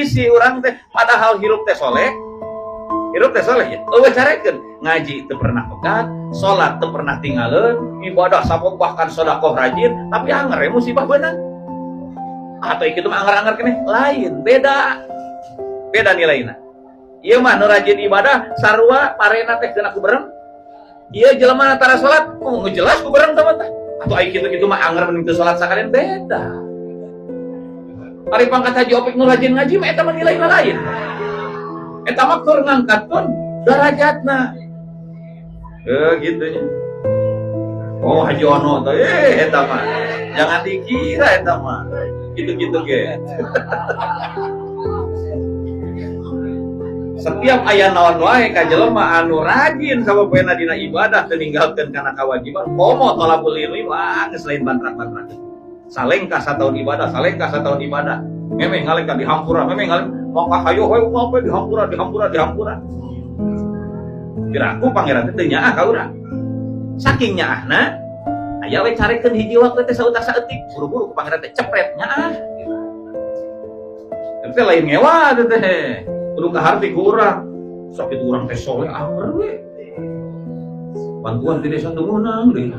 isi urang teh padahal hirup teh soleh. Hirup teh soleh ya. Eueuh carekeun, ngaji teu pernah pegat, salat teu pernah tinggalin, ibadah sapok bahkan sedekah rajin, tapi anger we musibah beunang. Atau kitu mah anger-anger keneh lain, beda. Beda nilaina. Ieu mah nu rajin ibadah sarua parena teh kena ku berem. Ieu jelema tara salat, oh jelas ku berem teh mah. Atau ai kitu-kitu mah anger mending teu salat sakalian beda. Ari pangkat Haji Opik nu rajin ngaji mah eta mah nilaina lain. Eta mah keur ngangkatkeun darajatna. Gitu nya. Oh Haji Ono tuh, eta mah. Jangan dikira eta mah. Gitu-gitu ge. Setiap aya naon wae ka jelema anu rajin sapopoena dina ibadah teu ninggalkeun kana kewajiban, komo thalabul ilmi wah geus lain bantrak-bantrak. Salengkah sataun ibadah, salengkah sataun ibadah. Memeh ngalengkah dihampura, memeh ngalengkah maka hayo hayo apa dihampura, dihampura, dihampura. Kira aku pangeran teh teu nyaah ka urang. Saking nyaahna aya we carekeun hiji waktu teh sautak saeutik, buru-buru ku pangeran teh cepret nyaah. Teh lain ngewa teh. Kudu kaharti ku urang. Sok kitu urang teh soleh anger we. Bantuan ti desa teu meunang deui.